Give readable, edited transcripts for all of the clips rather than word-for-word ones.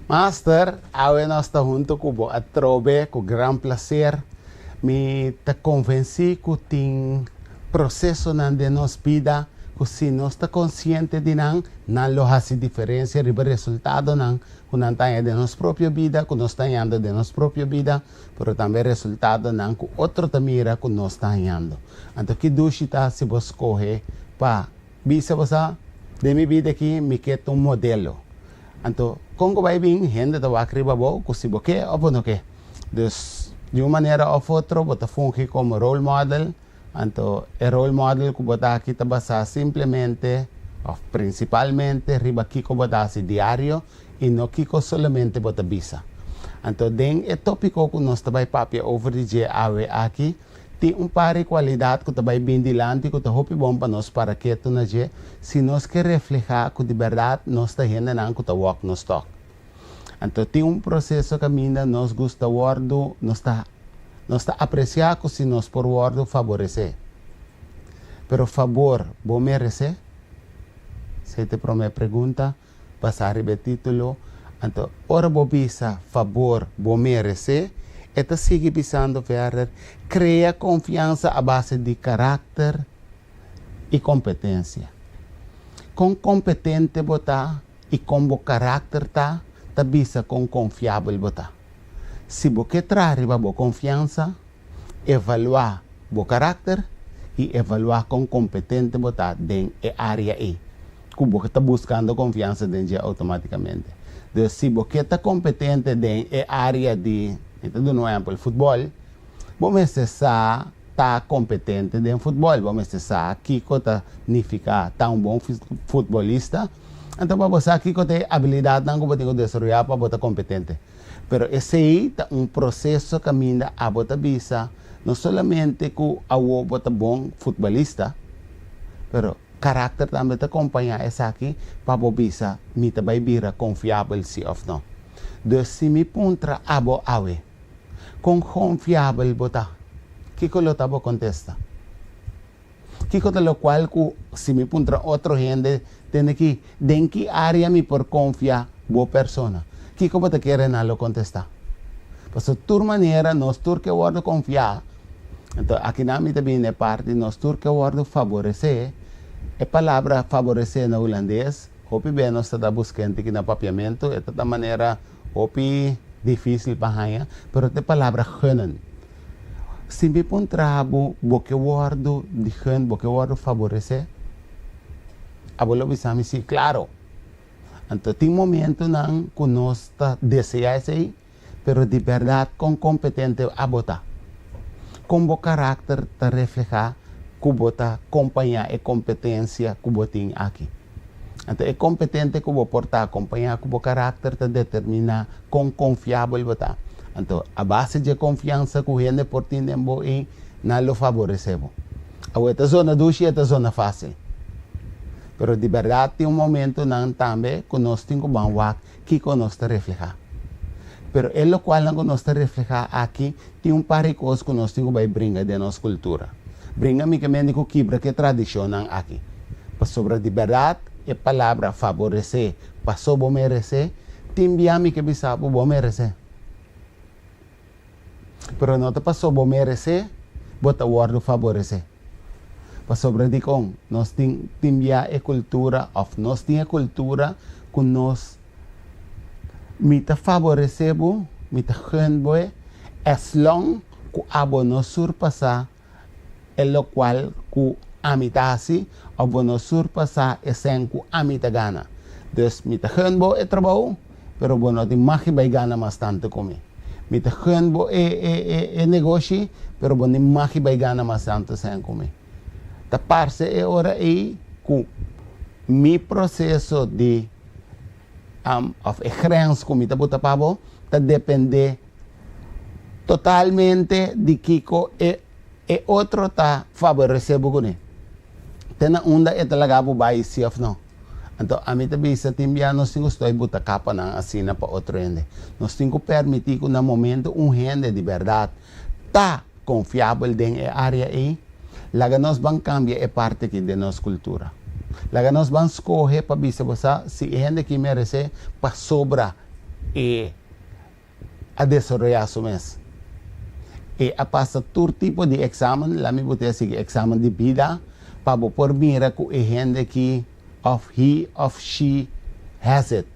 Master, awe nos ta hunto cu bo atrobe cu gran placer. Mi ta convenci cu tin procesonan den nos bida cu si nos ta consciente di nan, nan lo haci diferencia riba resultadonan cu nan ta haña den nos propio bida, cu nos ta hañando den nos propio bida, pero tambe resultadonan cu otro ta mira cu nos ta hañando. Anto ki dushi ta si bo scoge pa bisa bo sa, Den mi bida aki mi ke ta un modelo. Anto kon ku bai bin hende ta wak riba bo ku si bo ke òf bo no ke. Dus di un manera òf otro bo ta fungi komo role model, anto e role model ku bo ta aki ta basá simplemente òf prinsipalmente riba kiko bo ta hasi diario i no kiko solamente bo ta bisa. Anto den e tópiko ku nos ta bai papia over di dje awe aki, Tin un par di kualidat ku ta bai bin dilanti ku ta hopi bon pa nos para ketu na dje si nos ke reflehá ku di bèrdat nos ta hendenan ku ta wòk nos tòk. Anto tin un proseso kaminda nos gusta wòrdu, nos ta nos ta apresiá ku si nos por wòrdu faboresé. Pero fabor bo meresé? Esei ta e promé pregunta. Basá riba e título, anto ora bo bisa fabor bo meresé, e ta sigui bisando verder, krea konfiansa a base di karakter i kompetensia. Kon kompetente bo ta i kon bo karakter ta, ta bisa kon konfiabel bo ta. Si bo ke traha riba bo konfiansa, Evaluá bo karakter i evaluá kon kompetente bo ta den e área ei ku bo ta buskando konfiansa den dje outomátikamente. Dus si bo ke ta kompetente den e área di, mi ta duna un ehèmpel, futbòl, bo mester sa ta kompetente den futbòl, bo mester sa kiko ta nifiká ta un bon futbolista, anto pa bo sa kiko ta e abilidatnan ku bo tin ku desaroyá pa bo ta kompetente. Pero esei ta un proseso kaminda abo ta bisa no solamente ku awo bo ta bon futbolista, pero karakter tambe ta kompañá esaki pa bo bisa mi ta bai bira konfiabel si òf no. Dus si mi puntra abo awe, kon konfiabel bo ta? Kiko lo ta bo kontesta? Kiko ta lokual ku si mi puntra otro hende tende ki den ki área mi por konfia bo persona? Kiko bo ta kere nan lo kontestá? Pasobra tur manera nos tur ke wòrdu konfiá, anto akinan mi ta bini na e parti nos tur ke wòrdu faboresé, e palabra faboresé na hulandes hopi bia nos ta ta busk'é aki na papiamentu, e ta ta manera hopi difísil pa haña, pero ta e palabra gunnen. Si mi puntra bo, bo ke wòrdu di gun, bo ke wòrdu faboresé? Abo lo bisa mi si, klaro. Anto tin momentunan ku nos ta deseá esei, pero di bèrdat kon kompetente abo ta? Kon bo karakter ta reflehá ku bo ta kompañá e kompetensia ku bo tin aki? Anto e kompetente ku bo por ta akompañá ku bo karakter ta determiná kon konfiabel bo ta. Anto, a base dje konfiansa ku hende por tin den bo ei, nan lo faboresé bo. Awor e ta zona dushi i e ta zona fásil. Pero di bèrdat tin un momentunan tambe ku nos tin ku ban wak kiko nos ta reflehá. Pero e lokualnan ku nos ta reflehá aki tin un par di kos ku nos tin ku bai bringa den nos kultura. Bringa mi ke mende ku kibra ku e tradishonnan aki. Pasobra di bèrdat e palabra faboresé paso bo meresé, tin bia mi ke bisa bo bo meresé. Pero no ta paso bo meresé bo ta wòrdu faboresé. Pasobra dikon nos tin tin bia e kultura òf nos tin e kultura ku nos mi ta faboresé bo, mi ta gun bo e as long ku abo no surpasá e lokual ku ami ta hasi òf bo no surpasá e sèn ku ami ta gana. Dus mi ta gun bo e trabou, pero bo no tin mag di bai gana mas tantu ku mi. Mi ta gun bo e e e e negoshi, pero bo no tin mag di bai gana mas tantu sèn ku mi. Ta parse e ora ei ku mi proseso di òf e grens ku mi ta buta pa bo ta dependé totalmente di kiko e e otro ta faboresé bo kuné. Te na unda e ta laga bo bai si òf no. Anto ami ta bisa tin bia nos tin ku stoi buta kapanan asina pa otro hende. Nos tin ku permití ku na momento un hende di bèrdat ta konfiabel den e área ei, laga nos ban kambia e parti aki den nos kultura. Laga nos ban skohe pa bisa bo sa si e hende aki meresé pasobra. e a desaroyá su mes. E a pasa tur tipo di eksamen, laat mi bot'é sigui eksamen di bida, pa bo por mira ku e hende ki òf he òf she has it.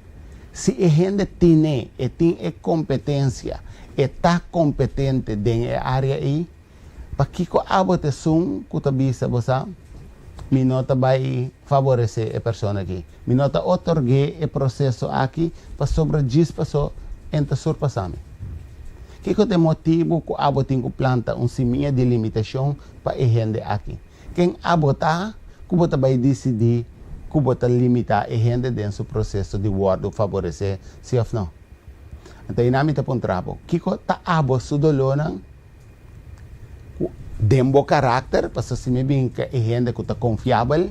Si e hende tine, e tin e kompetensia, e ta kompetente den e área ei, Pakiko abo ta esun ku ta bisa bo sa, Mi no ta bai faboresé e persona aki. Mi no ta otorg'é e proseso aki pasobra djis pasó en ta surpasá mi. Kiko ta e motibu ku abo tin ku planta un simia di limitashon pa e hende aki? Ken abo ta ku bo ta bai disidí ku bo ta limitá e hende den su proseso di wòrdu faboresé, sí òf no? Anto einan mi ta puntra bo, kiko ta abo su dolónan? Ku den bo karakter, pasobra si mi bin ku e hende ku ta konfiabel,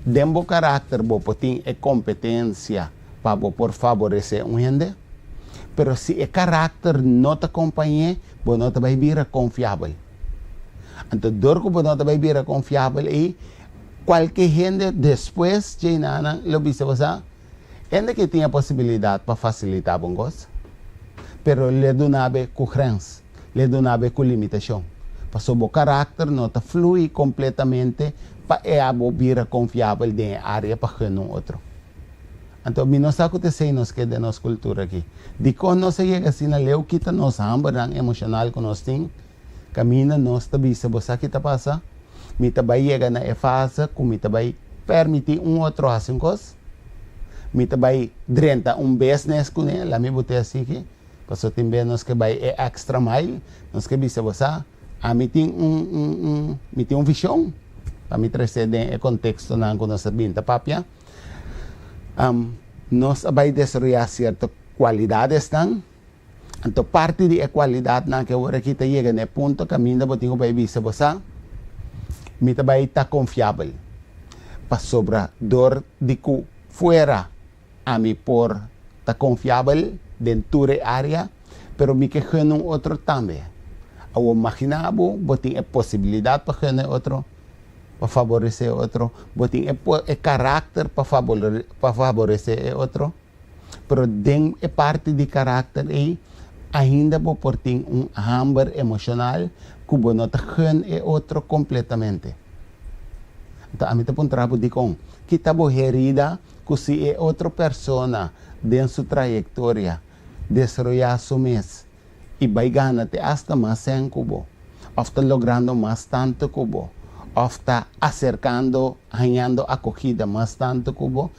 den bo karakter bo por tin e kompetensia pa bo por faboresé un hende, pero si e karakter no ta kompañ'é, bo no ta bai bira konfiabel. Anto dor ku bo no ta bai bira konfiabel ei, kualke hende despues dje nan lo bisa bo sa, Hende ke tin e posibilidat pa fasilitá bo un kos, pero lo e duna bo ku grens, lo e duna bo ku limitashon, pasobra bo karakter no ta flui kompletamente pa e abo bira konfiabel den e área pa gun un otro. Anto mi no sa ku ta esei nos ke den nos kultura aki. Dikon nos a yega asina leu kita nos hambernan emoshonal ku nos tin? Kaminda nos ta bisa bo sa ki ta pasa, mi ta bai yega na e fase ku mi ta bai permití un otro hasi un kos, mi ta bai drenta un business kuné, laat mi bot'é asiki, pasobra tin bes nos ke bai e extra mile, nos ke bisa bo sa, ami tin un un un mi tin un vishon pa mi trese den e kontekstonan ku nos ta bin ta papia, nos a bai desaroyá sierto kualidadesnan. Anto parti di e kualidatnan ku awor aki ta yega na e punto kaminda bo tin ku bai bisa bo sa, mi ta bai ta konfiabel, pasobra dor di ku fuera ami por ta konfiabel den tur e área, pero mi ke gun un otro tambe. Awor maginá bo, bo tin e posibilidat pa gun e otro, pa faboresé e otro, bo tin e karakter pa faboresé e otro. Pero den e parti di karakter ei, ainda bo por tin un hamber emoshonal ku bo no ta gun e otro kompletamente. Anto ami ta puntra bo dikon? Ki ta bo herida ku si e otro persona den su trayektoria desaroyá su mes i bai gana te asta mas sèn ku bo, òf ta logrando mas tantu ku bo, òf ta aserkando, hañando akogida mas tantu ku bo,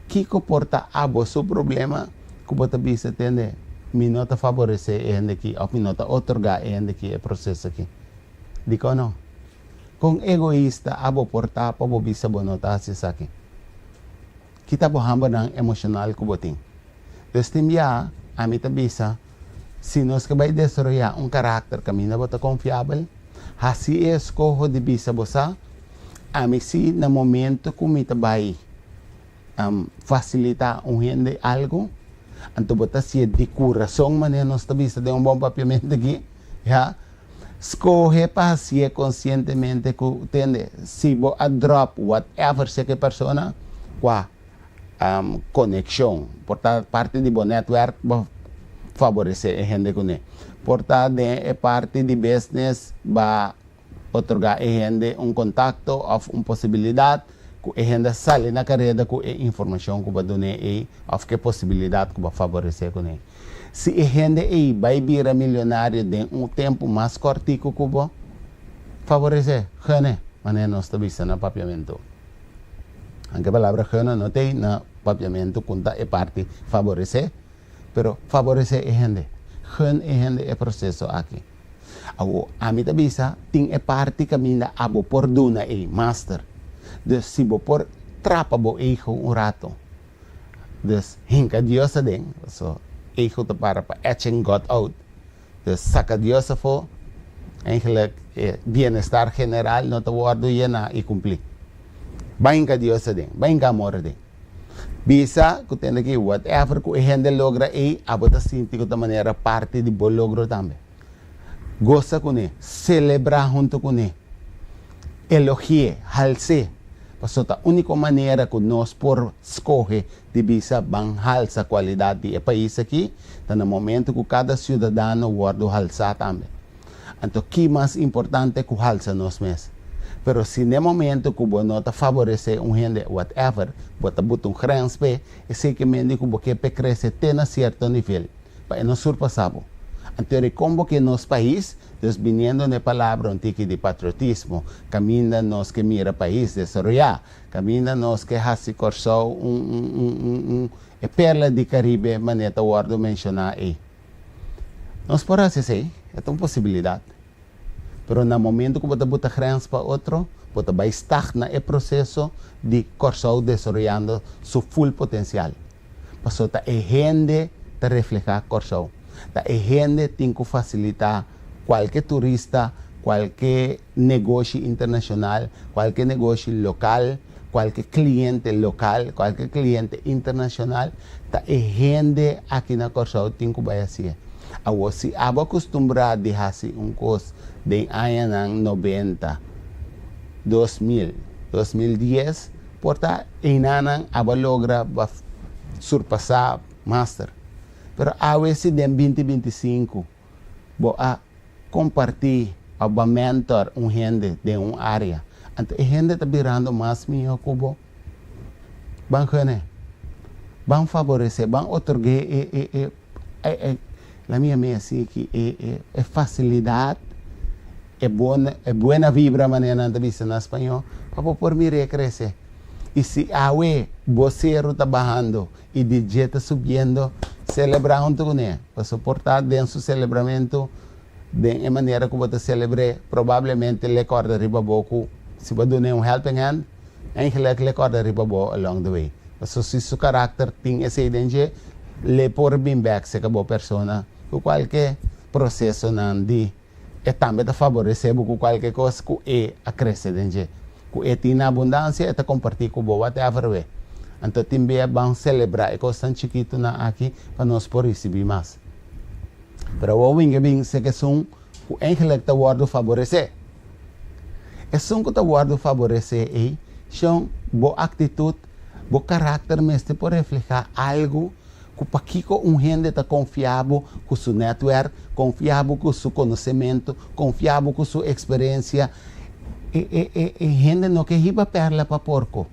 kiko por ta abo su problema ku bo ta bisa, tende, mi no ta faboresé e hende aki òf mi no ta otorgá e hende aki e proseso aki? Dikon no? Kon egoista abo por ta pa bo bisa bo no ta hasi esaki? Ki ta bo hambernan emoshonal ku bo tin? Dus tin bia ami ta bisa, si nos ke bai desaroyá un karakter kaminda bo ta konfiabel, hasi e eskoho di bisa bo sa, ami si na momento ku mi ta bai fasilitá un hende algu, anto bo ta hasié di kurason manera nos ta bisa den un bon papiamentu aki, ya, skohe pa hasié konsientemente ku tende si bo a dròp whatever sea ku e persona kua konekshon por ta parti di bo netwerk bo faboresé e hende kuné por ta den e parti di business ba otorgá e hende un kontakto òf un posibilidat ku e hende a sali na kareda ku e informashon ku bo a dun'é ei òf ku e posibilidat ku bo a faboresé kuné. Si e hende ei bai bira milionario den un tempu mas kòrtiku ku bo, faboresé, gun'é, manera nos ta bisa na papiamentu. Anke palabra gun'é no ta ei na papiamentu ku ta e parti faboresé, pero faboresé e hende, gun e hende e proseso aki. Awor, ami ta bisa, tin e parti kaminda abo por duna ei, master. Dus si bo por trapa bo ego un rato, dus hinka Dios aden, paso ego ta para pa etching God out, dus saka Dios afó, eigenlijk e bienestar general no ta wòrdu yená i kumplí. Bai hinka Dios aden, bai hinka amor aden. Bisa ku tende ki whatever ku e hende logra ei, abo ta sinti ku ta manera parti di bo logro tambe. Gosa kuné, selebrá huntu kuné, elogi'é, hals'é. Pasobra ta úniko manera ku nos por skohe di bisa ban halsa kualidat di e pais aki ta na momento ku kada siudadano wòrdu halsá tambe. Anto ki mas importante ku halsa nos mes? Pero si n'e momento ku bo no ta faboresé un hende whatever, bo ta buta un grens p'e, esei ke mende ku bo ke p'e krese te na sierto nivel pa e no surpasá bo. Anto rikon bo ke nos pais? Dus biniendo n'e palabra un tiki di patriotismo, kaminda nos ke mira pais desaroyá, kaminda nos ke hasi Kòrsou un un un un un e perla di Karibe manera ta wòrdu menshoná ei. Nos por hasi esei, e ta un posibilidat. Pero na momento ku bo ta buta grens pa otro, bo ta bai stagna e proseso di Kòrsou desaroyando su full potensial. Pasobra ta e hende ta reflehá Kòrsou. Ta e hende tin ku fasilitá kualke turista, kualke negoshi internashonal, kualke negoshi lokal, kualke kliente lokal, kualke kliente internashonal, ta e hende aki na Kòrsou tin ku bai hasié. Awor si abo a kustumbrá di hasi un kos den añanan nobenta, 2000, 2010, Por ta einanan abo a logra ba surpasá master. Pero awe si den 2025 bo a kompartí òf bo a mentor un hende den un área, anto e hende ta birando mas mihó ku bo. Ban gun'é. Ban faboresé, ban otorg'é e e e e la mi yam'é así ki e e e fasilidat. E bon e buena vibra manera nan ta bisa na spañó, pa bo por mir'é krese. I si awe bo seru ta bahando i di dje ta subiendo, selebrá huntu kuné. Pasobra por ta den su selebramentu, den e manera ku bo ta selebr'é, probablemente l'e kòrda riba bo ku si bo dun'é un helping hand, eigenlijk l'e kòrda riba bo along the way. Pasobra si su karakter tin esei den dje, l'e por bin bèk serka bo persona ku kualke prosesonan di. E tambe ta faboresé bo ku kualke kos ku e a krese den dje. Ku e tin na abundansia, e ta kompartí ku bo whatever we. Anto tin bia ban selebrá e kosnan chikitunan aki pa nos por risibí mas. Pero awor winge bin sek esun ku eigenlik ta wòrdu faboresé. Esun ku ta wòrdu faboresé ei, shon, bo aktitut, bo karakter mester por reflehá algu Ku pakiko un hende ta konfia bo ku su nètwèrk, konfia bo ku su konosementu, konfia bo ku su eksperensia? E e e e hende no ke hiba pèrla pa porko.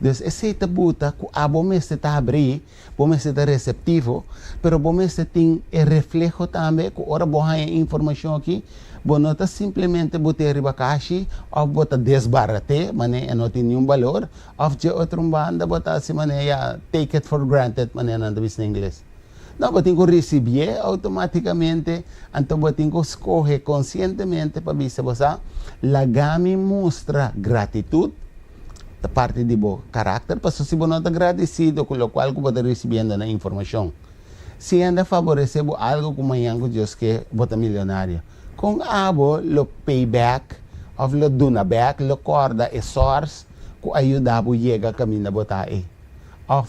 Dus esei ta buta ku abo mester ta habrí, bo mester ta reseptivo, pero bo mester tin e refleho tambe ku ora bo haña e informashon aki, bo no ta simplemente bot'é riba kashi òf bo ta desbarat'é manera e no tin niun balor, Of dje otro un banda bo ta hasi manera ya take it for granted manera nan ta bisa na ingles. No, bo tin ku risibié outomátikamente, anto bo tin ku skohe konsientemente pa bisa bo sa, laga mi mustra gratitut, ta parti di bo karakter, pasobra si bo no ta gradisido ku lokual ku bo ta risibiendo na informashon, si hende a faboresé bo algu ku mañan ku Dios ke bo ta milionario, kon abo lo pay back of lo duna back, lo kòrda e source ku a yuda bo yega kaminda bo ta ei? Òf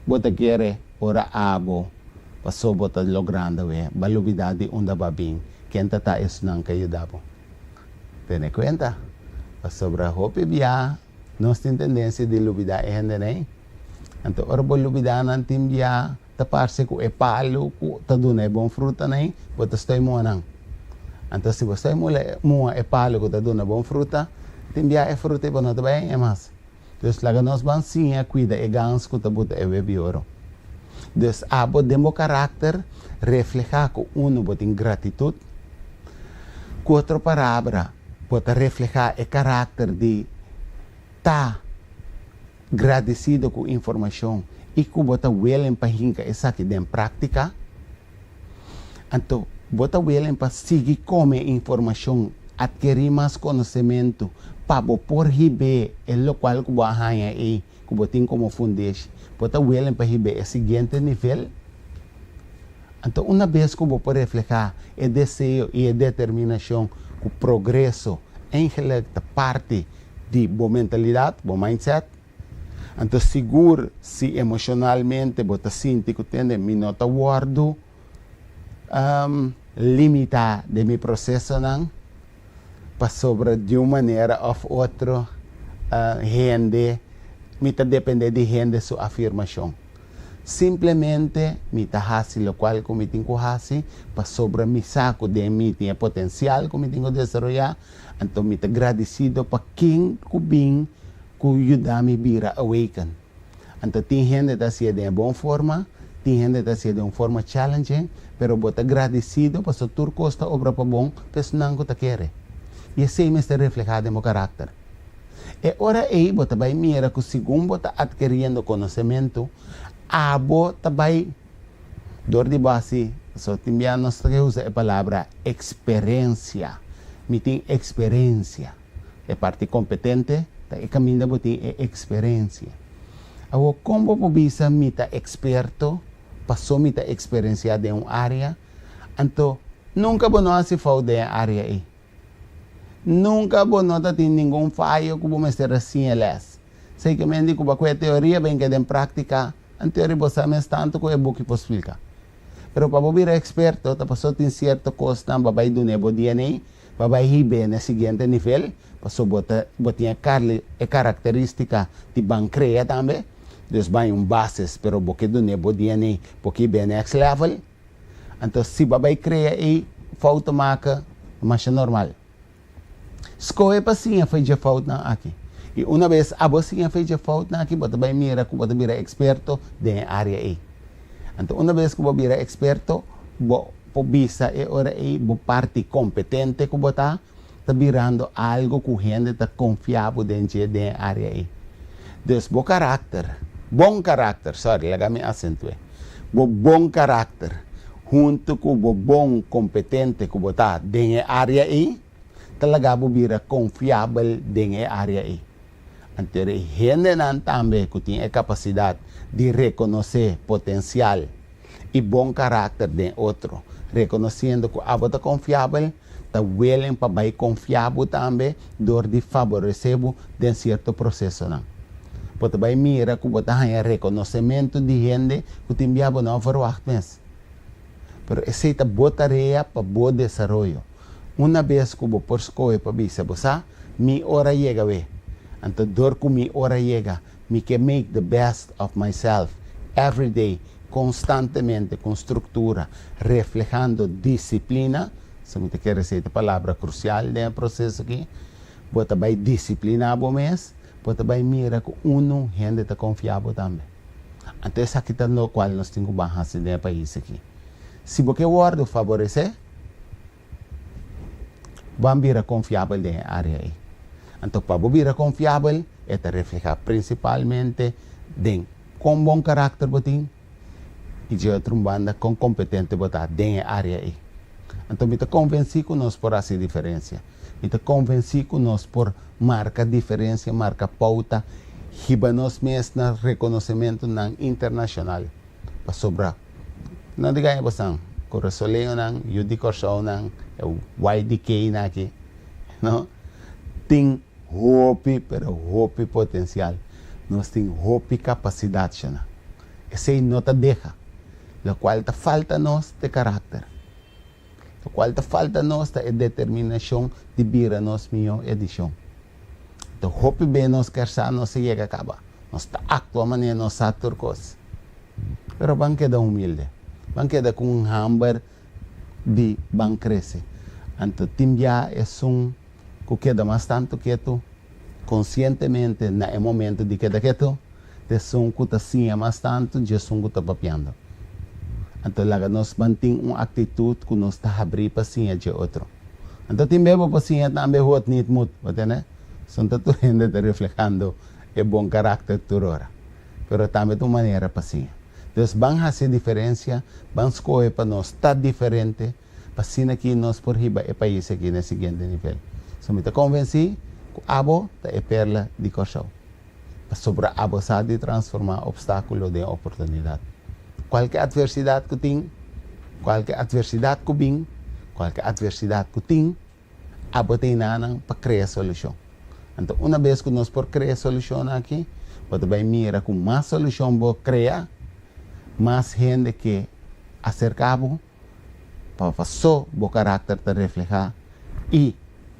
bo ta kere ora abo pasó bo ta logrando e, bo a lubidá di unda bo a bin, ken ta ta esunnan ku a yuda bo? Tene kuenta, pasobra hopi bia nos tin tendensia di lubidá e hendenan ei. Anto ora bo lubidá nan tin bia ta parse ku e palu ku ta duna e bon frutanan ei, bo ta stoi mua nan. Anto si bo stoi mua e palu ku ta duna bon fruta, tin bia e fruta ei bo no ta bai haña mas. Dus laga nos ban siña kuida e gans ku ta buta e web di oro. Dus abo den bo karakter reflehá ku unu bo tin gratitut, ku otro palabra bo ta reflehá e karakter di ta gradesido ku informashon i ku bo ta willing pa hinka esaki den práktika, anto bo ta willing pa sigui kome informashon, atkerí mas konosementu pa bo por hib'é e lokual ku bo a haña ei, ku bo tin komo fundeshi, bo ta willing pa hib'é e siguiente nivel. Anto una bes ku bo por reflehá e deseo i e determinashon ku progreso eigenlik ta parti di bo mentalidat, bo mindset. Anto sigur si emoshonalmente bo ta sinti ku tende mi no ta wòrdu limitá den mi prosesonan pasobra di un manera òf otro Hende, mi ta depende di hende su afirmashon. Simplemente mi ta hasi lokual ku mi tin ku hasi pasobra mi sa ku den mi tin e potensial ku mi tin ku desaroyá, anto mi ta gradisido pa ken ku bin ku yuda mi bira awaken. Anto tin hende ta hasié den e bon forma, tin hende ta hasié den un forma challenging, pero bo ta gradisido pasobra tur kos ta obra pa bon pa esnan ku ta kere. I esei mester reflehá den bo karakter. E ora ei bo ta bai mira ku segun bo ta atkeriendo konosementu, abo ta bai dor di bo hasi, pasobra tin bia nos ta ke usa e palabra eksperensia. Mi tin eksperensia. E parti kompetente ta e kaminda bo tin e eksperensia. Awor kon bo por bisa mi ta eksperto paso mi ta eksperensiá den un área? Anto nunka bo no hasi fout den e área ei. Nunka bo no ta tin ningun fayo ku bo mester a siña les. Esei ke men di ku bo a kohe teoria ben keda den práktika, anteori bo sa mes tantu ku e buki por splika. Pero pa bo bira eksperto ta paso tin sierto kosnan bo a bai dun'é bo DNA pa bai hib'é na e siguiente nivel, paso bo ta bo tin e karli e karakterístika di ban krea tambe, dus bai un basis pero bo ke dun'é bo DNA bo ke hib'é next level. Anto si bo a bai krea ei fout maka, masha normal. Skohe pa siña for dje foutnan aki. I una bes abo siña for dje foutnan aki, bo ta bai mira ku bo ta bira eksperto den e área ei. Anto una bes ku bo bira eksperto, bo por bisa e ora ei bo parti kompetente ku bo ta, ta birando algo ku hende ta konfia bo den dje den e área ei. Dus bo karakter, bon karakter, sorry, laga mi asentu'é, bo bon karakter huntu ku bo bon kompetente ku bo ta den e área ei, ta laga bo bira konfiabel den e área ei. Anto e hendenan tambe ku tin e kapasidat di rekonosé potensial i bon karakter den otro, rekonosiendo ku abo ta konfiabel, ta willing pa bai konfia bo tambe dor di faboresé bo den sierto prosesonan. Bo ta bai mira ku bo ta haña rekonosementu di hende ku tin bia bo no a verwagt mes. Pero esei ta bo tarea pa bo desaroyo. Una bes ku bo por skohe pa bisa bo sa, mi ora yega we. Anto dor ku mi ora yega, mi ke make the best of myself every day konstantemente ku un struktura reflehando disiplina, so mi ta kere esei ta palabra krusial den e proseso aki, bo ta bai disipliná bo mes, bo ta bai mira ku unu hende ta konfia bo tambe. Anto esaki ta lokual nos tin ku ban hasi den e pais aki. Si bo ke wòrdu faboresé, Ban bira konfiabel den e área ei. Anto pa bo bira konfiabel, e ta reflehá prinsipalmente den kon bon karakter bo tin i dje otro un banda kon kompetente bo ta den e área ei. Anto mi ta konvensí ku nos por hasi diferensia. Mi ta konvensí ku nos por marka diferensia, marka pouta, hiba nos mes na rekonosementunan internashonal. Pasobra no di gaña bosan, kurasoleñonan, yu di Kòrsounan, e YDKnan aki, no, tin hopi, pero hopi potensial. Nos tin hopi kapasidat shana. Esei no ta deha. Lokual ta falta nos ta e karakter. Lokual ta falta nos ta e determinashon di bira nos mihó edishon. Ta hopi be nos ker sa nos a yega kaba. Nos ta aktua manera nos sa tur kos. Pero ban keda humilde. Ban keda ku un hamber di ban krese. Anto tin bia esun ku keda mas tantu ketu konsientemente na e momento di keda ketu, ta esun ku ta siña mas tantu dje esun ku ta papiando. Anto laga nos mantin un aktitut ku nos ta habrí pa siña dje otro. Anto tin be bo por siña tambe hoe het niet moet, bo tende? Son ta tur hende ta reflehando e bon karakter tur ora. Pero tambe ta un manera pa siña. Dus ban hasi diferensia, ban skohe pa nos ta diferente, pa asina ki nos por hiba e pais aki na e siguiente nivel. So mi ta konvensí ku abo ta e perla di Kòrsou. Pasobra abo sa di transformá opstákulo den oportunidat. Kualke atversidat ku tin, kualke atversidat ku bin, kualke atversidat ku tin, abo ta hinanan pa krea solushon. Anto una bes ku nos por krea solushonnan aki, bo ta bai mira ku mas solushon bo krea, mas hende ke aserká bo pa paso bo karakter ta reflehá i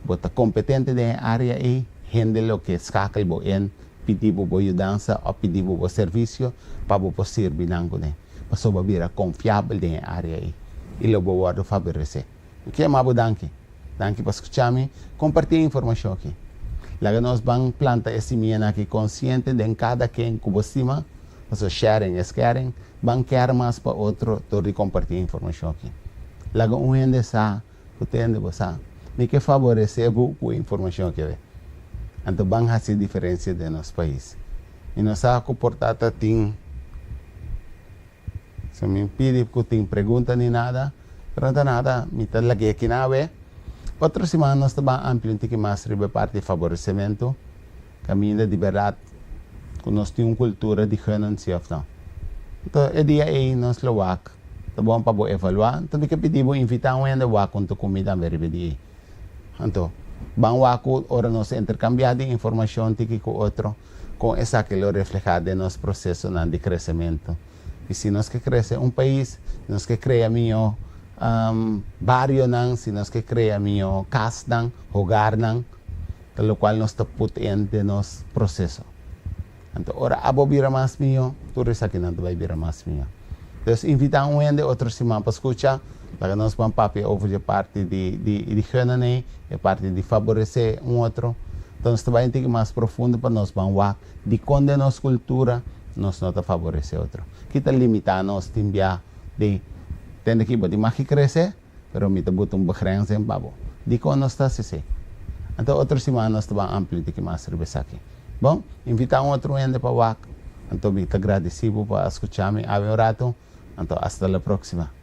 bo ta kompetente den e área ei. Hende lo ke skakel bo in, pidi bo bo yudansa òf pidi bo bo servisio pa bo por sirbi nan kuné. Pasobra bo a bira konfiabel den e área ei i lo bo wòrdu faboresé. Mi ke yama bo danki. Danki pa skucha mi. Kompartí e informashon aki. Laga nos ban planta e simianan aki konsiente den kada ken ku bo stima, pasobra sharing is caring. Ban kèr mas pa otro dor di kompartí e informashon aki. Laga un hende sa ku tende bo sa. Mi ke faboresé bo ku e informashon aki awe. Anto ban hasi diferensia den nos pais. Mi no sa ku por ta ta tin. Si mi pidi ku tin pregunta ni nada, pero no ta nada, mi ta lag'é aki na awe. Otro siman nos ta ban amplia un tiki mas riba e parti di faboresementu, kaminda di bèrdat ku nos tin un kultura di gunnen si òf no. Anto e dia ei nos lo wak, ta bon pa bo evaluá, anto mi ke pidi bo invitá un hende wak huntu ku mi tambe riba e dia ei. Anto, ban wak ku ora nos interkambiá di informashon tiki ku otro, kon esaki lo reflehá den nos prosesonan di kresementu. I si nos ke krese un pais, si nos ke krea mihó barionan, si nos ke krea mihó kasnan, hogarnan, ta lokual nos ta put in den nos proseso. Anto ora abo bira mas mihó, tur esakinan ta bai bira mas mihó. Dus invitá un hende otro siman pa skucha, laga nos ban papia over dje parti di di gunnen ei, e parti di faboresé un otro. Anto nos ta bai un tiki mas profundo pa nos ban wak dikon den nos kultura nos no ta faboresé otro. Ki ta limitá nos tin bia di tende ki bo tin mag ki krese, pero mi ta buta un begrenzing pa bo. Dikon nos ta hasi esei? Anto otro siman nos ta ban amplia un tiki mas riba esaki. Bon, invitá un otro hende pa wak. Anto mi ta gradisí bo pa a skuchá mi awe un ratu. Anto hasta la próxima.